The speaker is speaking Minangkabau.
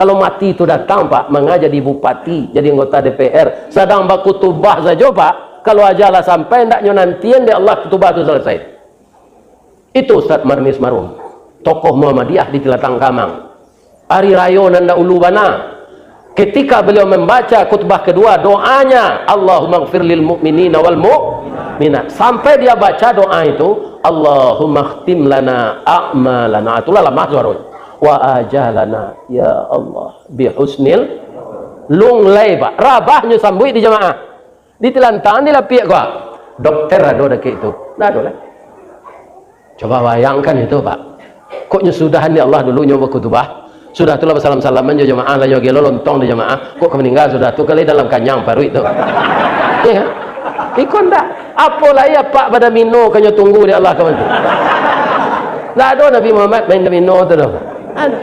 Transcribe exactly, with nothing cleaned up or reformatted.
Kalau mati tu datang, Pak, manga jadi bupati, jadi anggota D P R, sadang bakutubah sajo, Pak, kalau ajalah sampai, ndaknyo nantian dek Allah kutubah tu salasai. Itu Ustaz Marnis Marum, tokoh Muhammadiyah di Tilatang Kamang. Ari rayo nan dahulu bana, ketika beliau membaca khutbah kedua, doanya, "Allahumma gfir lil mu'minina wal mu'minat." Sampai dia baca doa itu, "Allahumma khtim lana a'malana." Itulah lamah suaranya. "Wa ajalana, ya Allah, bi husnil." Lunglai, Pak. Rabahnyo sambuik di jamaah. Di Tilatang, di Lapiak ko. Dokter ado dakek tu. Ndak ado lai. Coba bayangkan itu, Pak. Kok nyo sudahan di Allah dulu nyo bakutubah. Sudah tu lah basalam-salaman jo jamaah, lah nyo gelo lontong di jamaah. Kok ka maningga sudah tu, kali dalam kanyang paruik tu. Iya. Iko ndak. Apo lai apak badomino ka nyo tunggu di Allah ka bantu. Ndak ado Nabi Muhammad main domino tu doh. Ado.